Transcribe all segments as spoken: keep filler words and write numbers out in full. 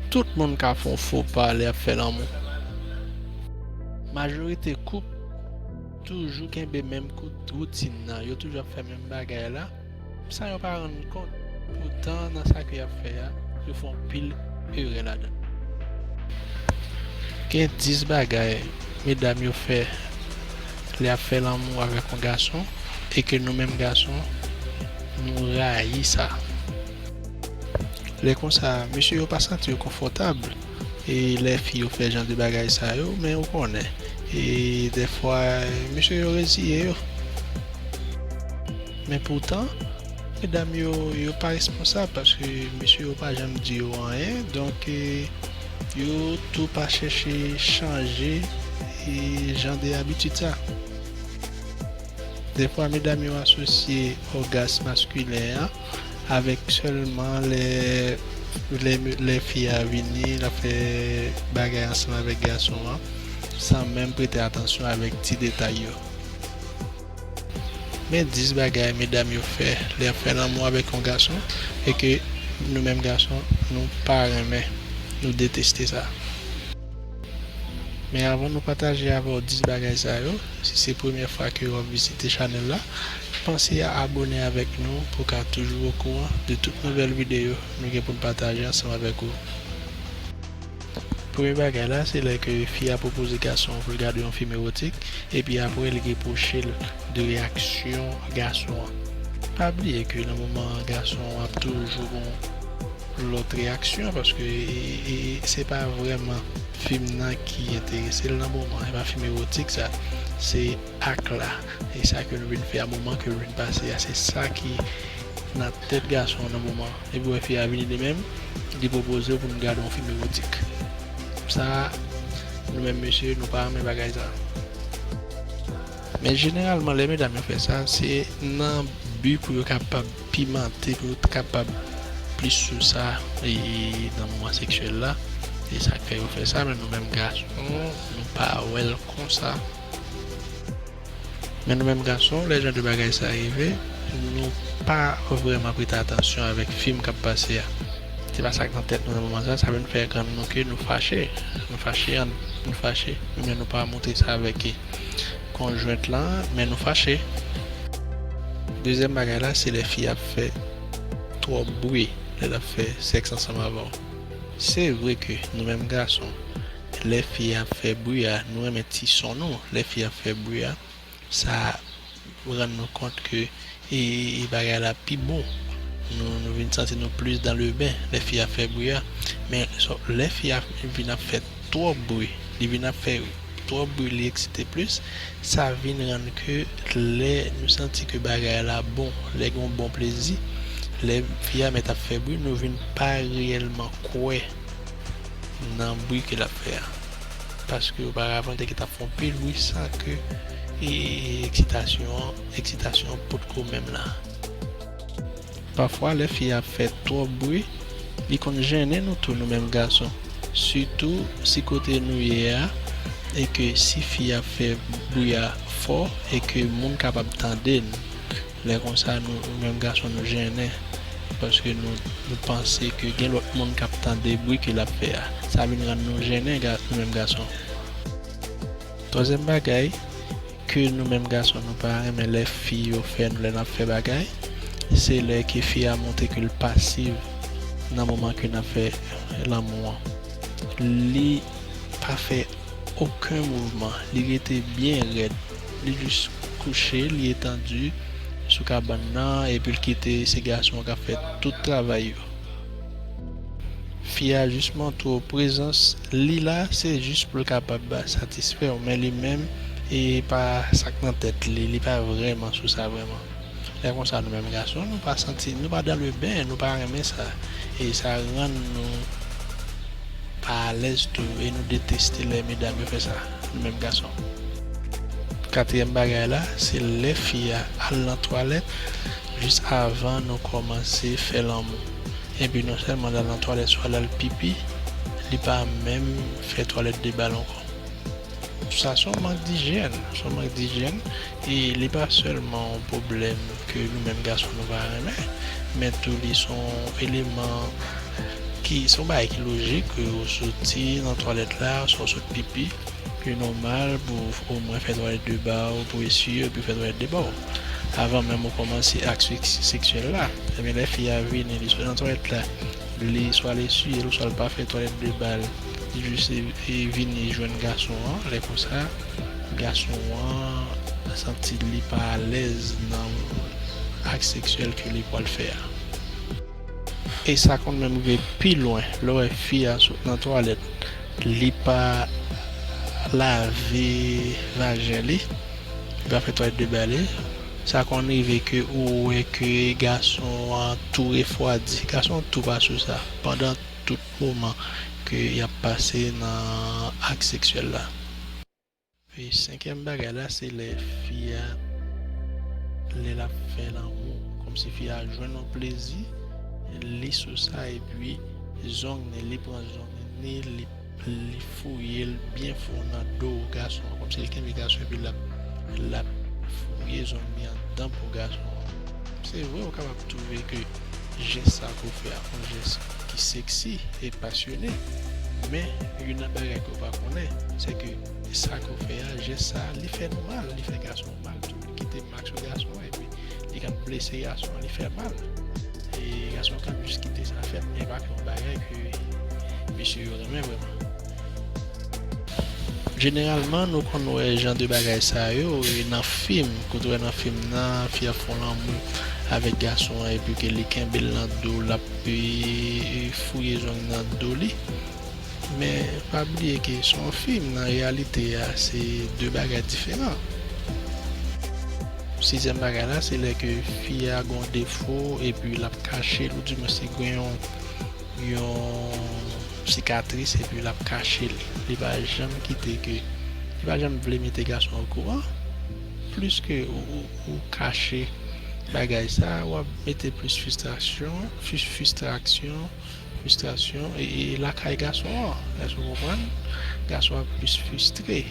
Tout moun ka fè yon fo pa lè y ap fè lanmou. Majorite koup toujou kenbe menm kout woutin nan, yo toujou ap fè menm bagay la, san yo pa rann kont. Poutan, nan sa ke y ap fè a, yo fè yon pil erè ladan. Gen dis bagay medam yo fè lè y ap fè lanmou avèk yon gason, e ke nou menm gason, nou rayi sa. Lè konsa, mesye yo pa santi yo konfòtab, e lè fi yo fè jan de bagay sa yo, men ou konnen, e dèfwa, mesye yo reziye yo. Men poutan, medam yo, yo pa responsab, paske mesye yo pa janm di yo anyen, donk, e, yo tou pa chèche chanje, e, jan de abitid sa. Dèfwa, medam yo asosye ògas maskilen an avèk sèlman lè, lè, lè fi a vini, l ap fè bagay ansanm avèk gason an, san menm prete atansyon avèk ti detay yo. Men dis bagay medam yo fè lè y ap fè lanmou avèk yon gason, e ke nou menm gason, nou pa renmen, nou deteste sa. Men avan nou pataje avè w dis bagay sa yo, si se premyè fwa ke w ap vizite chanèl la, panse a abone avèk nou pou w ka toujou okouran de tout nouvèl videyo nou gen pou n pataje ansanm avèk ou. Premye bagay la, se lè ke fi a pwopoze gason an pou l gade yon fim ewotik, epi apre li repwoche l de reyaksyon gason an. Pa bliye ke nan moman an, gason an ap toujou gon lòt reyaksyon, paske e, e, e, se pa vrèman fim nan ki enterese l nan moman an, e pa fim ewotik sa, se ak la, e sa ke nou vin fè a, moman ke nou vin pase a, se sa ki nan tèt gason an nan moman an. Epi w wè fi a vini li menm, li pwopoze w pou nou gade yon fim ewotik. Sa, nou menm mesye, nou pa renmen bagay sa. Men jeneralman, lè medam yo fè sa, se nan bi pou yo kapab pimante, pou yo kapab plis sou sa, e, nan moman seksyèl la. E sa k fè yo fè sa, men nou menm gason, nou pa wè l konsa. Men nou menm gason, lè jan de bagay sa rive, nou pa vrèman prete atansyon avèk fim k ap pase a. Se pa sa k nan tèt nou nan moman sa, sa vin fè rann nou ke nou fache. Nou fache, an, nou fache. Oubyen nou pa montre sa avèk konjwent lan, men nou fache. Dezyèm bagay la, se lè fi ap fè twòp bri lè l ap fè sèks ansanm avè w. Se vre ke nou menm gason, lè fi a ap fè bri a, nou renmen ti son nou, lè fi a ap fè bri a, sa rann nou kont ke, e, e bagay la pi bon. Nou, nou vin santi nou plis dans le bain lè fi a ap fè bri a. Men sò, lè fi a vin ap fè twòp bri, li vin ap fè twòp bri, li eksite plis, sa vin rann ke lè nou santi ke bagay la bon, lè gen yon bon plezi, lè fi a mèt ap fè bri, nou vin pa reyèlman kwè nan bri ke l ap fè a. Paske oparavan, li te gentan ap fè yon pil bri san ke, e, eksitasyon an, eksitasyon an potko menm la. Pafwa, lè fi a ap fè twòp bri, li konn jennen nou tou, nou menm gason. Sitou si kote nou ye a, e ke si fi a ap fè bri a fò, e ke moun kapab tande n. Lè konsa, nou, nou menm gason, nou jennen. Paske nou, nou panse ke gen lòt moun k ap tande bri ke l ap fè a. Sa vin rann nou jennen, ga-, nou menm gason. Twazyèm bagay ke nou menm gason nou pa renmen lè fi yo fè nou lè n ap fè bagay, se lè ke fi a montre ke l pasiv nan moman ke n ap fè lanmou an. Li pa fè okenn mouvman, li rete byen rèd, li jis kouche, li etandi sou kabann nan, epi l kite se gason an k ap fè tout travay yo. Fi a jis montre w prezans li la, se jis pou l kapab satisfè w, men li menm, e pa sa k nan tèt li, li pa vrèman sou sa vrèman. Lè konsa, nou menm gason, nou pa santi, nou pa dans le bain, nou pa renmen sa. E sa rann nou pa alèz tou, e nou deteste lè medam yo fè sa, nou menm gason. Katriyèm bagay la, se lè fi a al nan twalèt jis avan nou kòmanse fè lanmou. Epi non sèlman l al nan twalèt, swa l al pipi, li pa menm fè twalèt de bal ankò. Sa se yon mank dijyèn, se yon mank dijyèn, e li pa sèlman yon pwoblèm ke nou menm gason nou pa renmen, men tou li se yon eleman Ki, se yon bagay ki lojik, ke ou soti nan twalèt la, swa ou sot pipi, ke nòmal pou omwen fè twalèt de ba w, pou eswiye, epi fè twalèt de ba w. Avan menm ou kòmanse ak sèks seksyèl la, ebyen, lè fi a vini, li sot nan twalèt la, li swa l eswiye l, swa l pa fè twalèt de ba l, li jis e, e vini jwenn gason an, lè konsa, gason an santi li pa alèz nan ak seksyèl ke li pral fè a. E sa konn menm rive pi lwen, lè w wè fi a sot nan twalèt, li pa lave vajen li, li pa fè twalèt de ba li, sa konn rive ke ou wè ke gason an tou refwadi, gason an tou pa sou sa, pandan tout moman ke y ap pase nan ak seksyèl la. E senkyèm bagay la, se lè fi a, lè l ap fè lanmou, kòmsi fi a jwenn yon plezi, li sou sa, epi zong ni, li pran zong ni, li, li fouye l byen fon nan do gason an, kòmsi l kenbe gason epi l ap, l ap fouye zong ni anndan po gason an. Se vre, ou kapab twouve ke jès sa ke w fè a, yon jès ki seksi e pasyone. Men, youn nan bagay ke w pa konnen, se ke sa ke w fè a, jès sa, li fè nou mal, li fè gason an mal tou. Li kite mak sou gason an, epi li konn blese gason an, li fè mal. E gason an konn jis kite sa fèt, men pa yon bagay ke mesye yo renmen vrèman. Jeneralman, nou konn wè jan de bagay sa yo e nan fim, kote w wè nan fim nan, fi ap fè lanmou avèk gason an, epi ke li kenbe l nan do, l ap, e, fouye zong nan do li. Men, pa bliye ke se yon fim, nan reyalite a, se de bagay diferan. Sizyèm bagay la, se lè ke fi a gen yon defo, epi l ap kache l, oudimwen si gen yon yon sikatris epi l ap kache l. Li pa janm kite ke, li pa janm vle mete gason an okouran. Plis ke ou, ou, ou kache bagay sa, w ap mete plis fristrasyon, fris-, fristrasyon, fristrasyon e, e lakay gason an. Èske w konprann? Gason an ap plis fristre.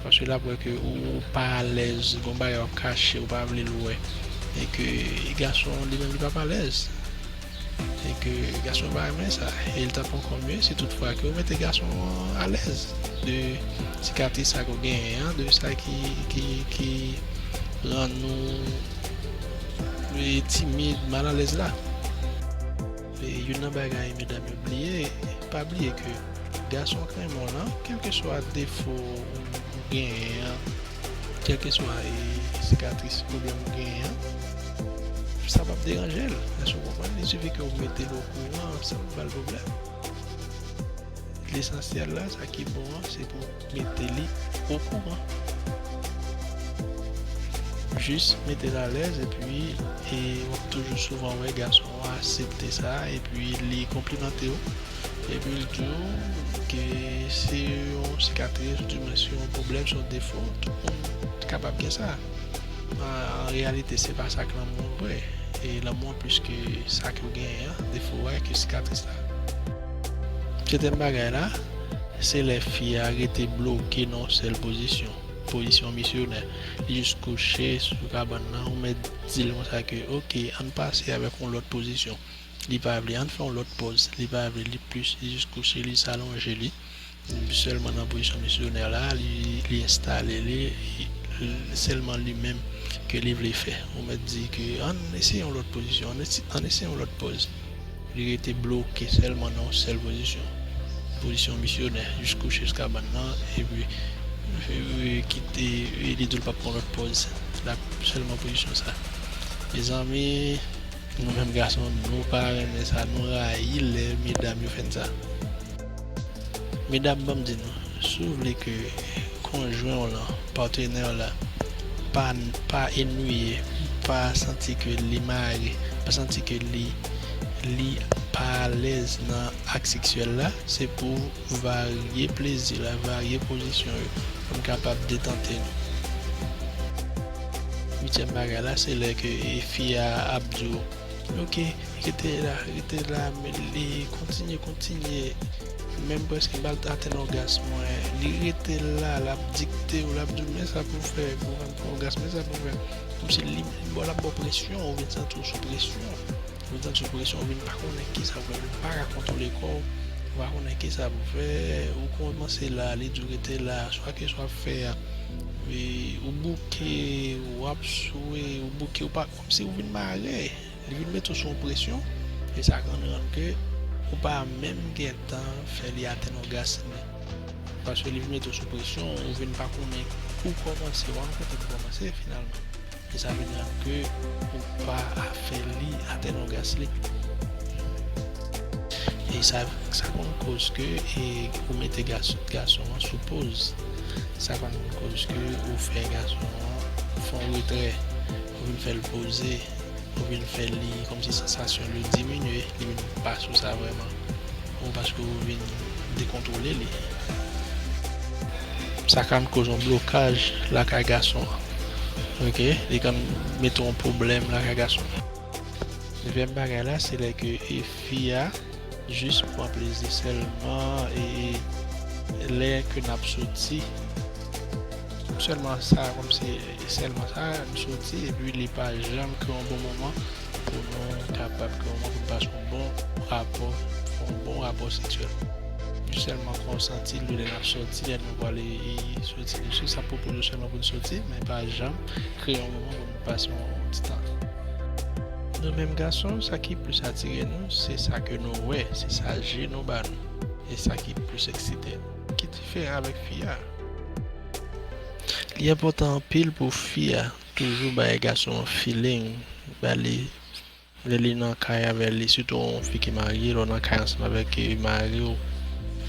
Paske l ap wè ke ou, ou pa alèz, gon bagay w ap kache, ou pa vle l wè. E ke gason an li menm li p ap alèz. E ke gason pa renmen sa. E l t ap ankò mye si tout fwa ke ou mete gason an alèz de sikatris sa ke w genyen an, de sa ki, ki, ki rann ou, e, timid, malalèz la. E youn nan bagay medam yo bliye, pa bliye ke gason k renmen w lan, kèlkeswa defo ou, ou genyen an, kèlkeswa, e, sikatris, pwoblèm ou genyen an, sa p ap deranje l. Èske w konprann? Il sifi ke w mete l okouran san l ba l pwoblèm. Lesansyèl la, sa ki bon an, se pou w mete li okouran. Jis mete l alèz, epi, e, w ap toujou souvan wè gason an aksepte sa, epi li konplimante w. Epi l di w ke se yon sikatris, oudimwen se yon pwoblèm, se yon defo, tout moun kapab gen sa. An, an reyalite, se pa sa k lanmou an vre. E lanmou an plis ke sa ke w genyen an, defo a ke sikatris la. Setyèm bagay la, se lè fi a rete bloke nan yon sèl pozisyon, pozisyon misyonè. Li jis kouche sou kabann nan, ou mèt di l konsa ke, oke, ann pase avèk yon lòt pozisyon. Li pa vle, ann fè yon lòt pòz. Li pa vle, li plis, li jis kouche, li jis alonje li. Sèlman nan pozisyon misyonè la, li, li enstale li, li, sèlman li menm ke li vle fè. Ou mèt di ke ann eseye yon lòt pozisyon, ann esi-, ann eseye yon lòt pòz. Li rete bloke sèlman nan yon sèl pozisyon. Pozisyon misyonè, jis kouche sou kabann nan, epi, e, kite, e, li di l p ap pran lòt pòz. L ap sèlman pozisyon sa. Mezanmi, nou menm gason, nou pa renmen sa, nou rayi lè medam yo fè n sa. Medam, ban m di nou, si w vle ke konjwen w lan, patnè w la, pa, pa ennuye, pa santi ke li mare, pa santi ke li, li pa alèz nan ak seksyèl la, se pou w varye plezi la, varye pozisyon yo, pou n kapab detante nou. Uityèm bagay la, se lè ke, e, fi a ap di w, oke, rete la, rete la, men li kontinye, kontinye. Menm prèske m pa t atenn ògas mwen. Li rete la, l ap dikte w, l ap di w, men sa pou w fè, pou w rann ògas, men sa pou w fè. Kòmsi li, li ba w, l ap ba w presyon, ou vin santi w sou presyon. Ou tande sou presyon, ou vin pa konnen kisa pou fè, ou vin pa ka kontwole kò w, ou pa konnen kisa pou fè, ou kòmanse la, li di w rete la, swa ke sa w ap fè a, e, ou bouke, w ap swe, ou bouke, ou pa, kòmsi ou vin mare, li vin mete w sou yon presyon, e sa ka rann ke ou pa menm gentan fè li atenn ògasm li. Paske li vin mete w sou presyon, ou vin pa konnen pou kòmanse, ou pa konn kote pou kòmanse finalman. E sa vin rann ke ou pa fè li atenn ògasm li. E sa, sa konn koz ke, e, ou mete gas-, gason an sou poz. Sa konn koz ke ou fè gason an fè yon retrè, ou vin fè l poze, ou vin fè li kòmsi sansasyon li diminye, li vin pa sou sa vrèman. Ou paske ou vin dekontwole li. Sa ka koz yon blokaj lakay gason an. Oke? Li ka mete yon pwoblèm lakay gason an. Dezyèm bagay la, se lè ke, e, fi a jis pran plezi sèlman, e, lè ke n ap soti. Sèlman sa, kòmsi sèlman sa, n soti, epi li pa janm kreye yon bon moman pou nou kapab kreye yon moman pou n pase yon bon rapò, fè yon bon rapò seksyèl. Jis sèlman kon santi l, lè n ap soti, lè nou prale, e, soti, li jis ap pwopoze sèlman pou n soti, men pa janm kreye yon moman pou n pase yon ti tan. Nou menm gason, sa ki plis atire nou, se sa ke nou wè, se sa je nou ba nou, e sa ki plis eksite nou. Ki diferan avèk fi a? Li enpòtan anpil pou fi a toujou bay gason an feeling, ba li, lè li nan kay avè li, sitou yon fi ki marye, lè w nan kay ansanm avèk, e, mari w,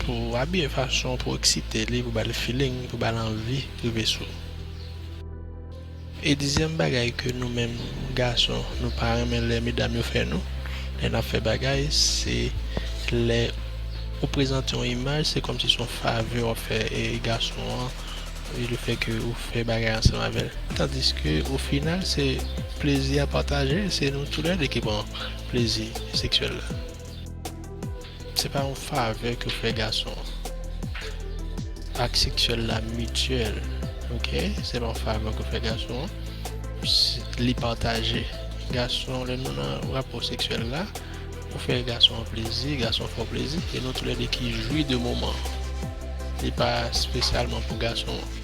pou w abiye fason, pou w eksite li, pou w ba li feeling, pou w ba li anvi rive sou ou. E dezyèm bagay ke nou menm gason, nou pa renmen lè medam yo fè nou, lè n ap fè bagay, se lè ou prezante yon imaj, se kòmsi se yon favè w ap fè, e, gason an, e lefètke ou fè bagay ansanm avè l. Tandiske, o final, se plezi a pataje, se nou toulède ki pran plezi seksyèl la. Se pa yon favè ke w fè gason an. Ak seksyèl la mityèl, oke? Se pa yon favè ke w fè gason an. Se, li pataje. Gason, lè nou nan rapò seksyèl la, ou fè gason an plezi, gason fè w plezi, e nou toulède ki jwi de moman an. Li pa espesyalman pou gason an.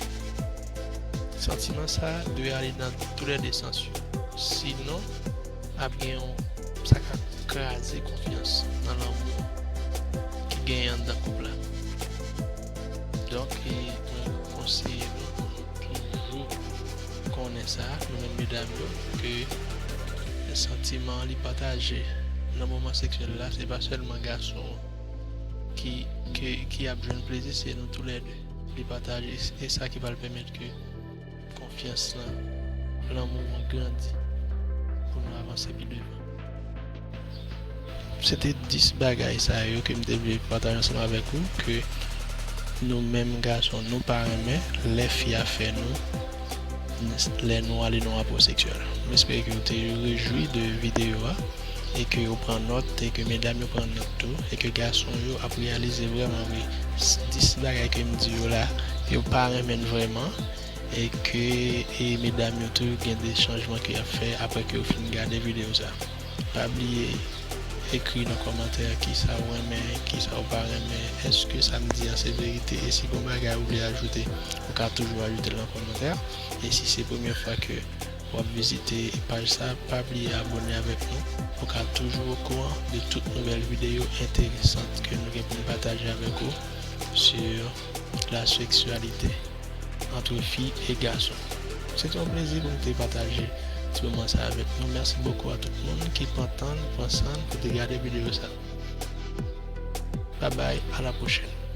Santiman sa dwe ale nan toulède sans yo. Sinon, ap gen yon, sa ka kraze konfyans nan lanmou ki genyen anndan koup la. Donk, e, mwen konseye nou pou nou toujou konnen sa, nou menm medam yo, ke santiman an li pataje nan moman seksyèl la, se pa sèlman gason an ki, ki, ki ap jwenn plezi, se nou toulède. Li pataje, e sa ki pral pèmèt ke konfyans lan, lanmou an grandi pou nou avanse pi devan. Se te dis bagay sa yo ke m te vle pataje ansanm avèk ou, ke nou menm gason, nou pa renmen lè fi a fè nou, lè nou ale nan rapò seksyèl. M espere ke w te rejwi de videyo a, e ke yo pran nòt, e ke medam yo pran nòt tou, e ke gason yo ap reyalize vrèman vre s-, dis bagay ke m di yo la, yo pa renmen l vrèman, e ke, e medam yo tou gen de chanjman ke y ap fè apre ke yo fin gade videyo sa. Pa bliye ekri nan kòmantè kisa w renmen, kisa w pa renmen, èske sa m di a se verite, e si gon bagay ou vle ajoute, ou ka toujou ajoute l nan kòmantè, e si se premyè fwa ke w ap vizite paj sa, pa bliye abòne avèk nou. Ou ka toujou okouran de tout nouvèl videyo enteresan ke nou gen pou n pataje avèk ou sur la sexualité entre filles et garçons. Se te yon plezi pou m te pataje ti moman sa avèk nou. Mèsi bokou a tout moun ki pran tan, pran san pou te gade videyo sa. Bye bye, à la prochaine.